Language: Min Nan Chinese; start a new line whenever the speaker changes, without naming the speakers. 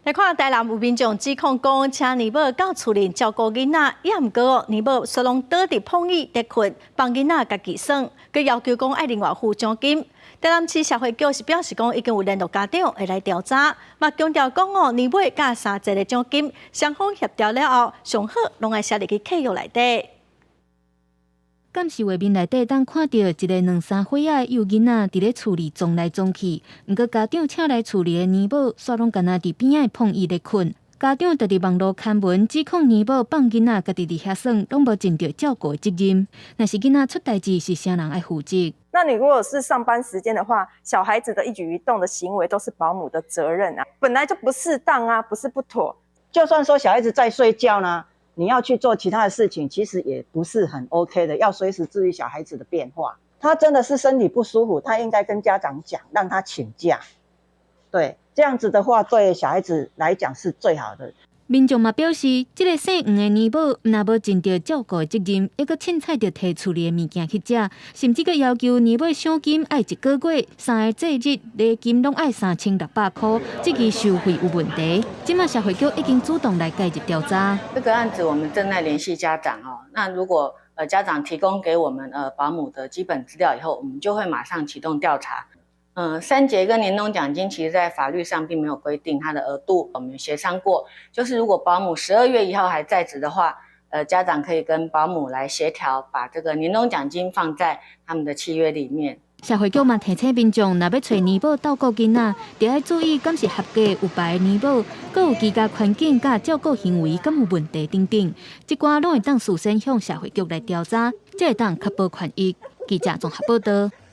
來看台南有民眾指控講，請尼母到厝裡照顧囡仔，也毋過尼母煞攏倒佇膨椅佇睏，放囡仔家己耍，閣要求講愛另外付獎金。台南市社會局是表示講，已經有聯絡家長會來調查，嘛強調講哦，年尾佮三節的獎金，雙方協調了後，上好攏愛寫入去契約內底。
監視畫面內底，當看著一个兩三歲仔的幼囡仔佇咧厝裡撞來撞去，毋過家長請來厝裡的尼母，煞攏干焦佇邊仔的膨椅咧睏。家長就佇網路刊文指控尼母放囡仔家己佇遐耍，攏無盡著照顧的責任。若是囡仔出代誌，是啥人愛負責？
那你如果是上班時間的話，小孩子的一舉一動的行為都是保姆的責任啊，本來就不適當啊，不是不妥。
就算說小孩子在睡覺呢，你要去做其他的事情，其實也不是很 OK 的，要隨時注意小孩子的變化。他真的是身體不舒服，他應該跟家長講，讓他請假。對，這樣子的話，對小孩子來講是最好的。
民眾嘛表示，這个姓黃的尼母若無盡著照顧的責任，猶閣凊彩著提厝裡的物件去食，甚至閣要求尼母賞金愛一个月三个祭日禮金攏愛3600箍，這個收費有問題。這馬社會局已經主動來介入調查。
這個案子我們正在聯繫家長哦。那如果家長提供給我們保姆的基本資料以後，我們就會馬上啟動調查。三節跟年終獎金其實在法律上並沒有規定它的額度，我們協商過，就是如果保姆12月1號還在職的話，家長可以跟保姆來協調，把這個年終獎金放在他們的契約裡面。
社會局嘛提醒民眾，若欲揣尼母照顧囡仔，著愛注意敢是合格有牌尼母，閣有居家環境佮照顧行為敢有問題等等，這寡攏會當事先向社會局來調查，才會當確保權益。記者綜合報道。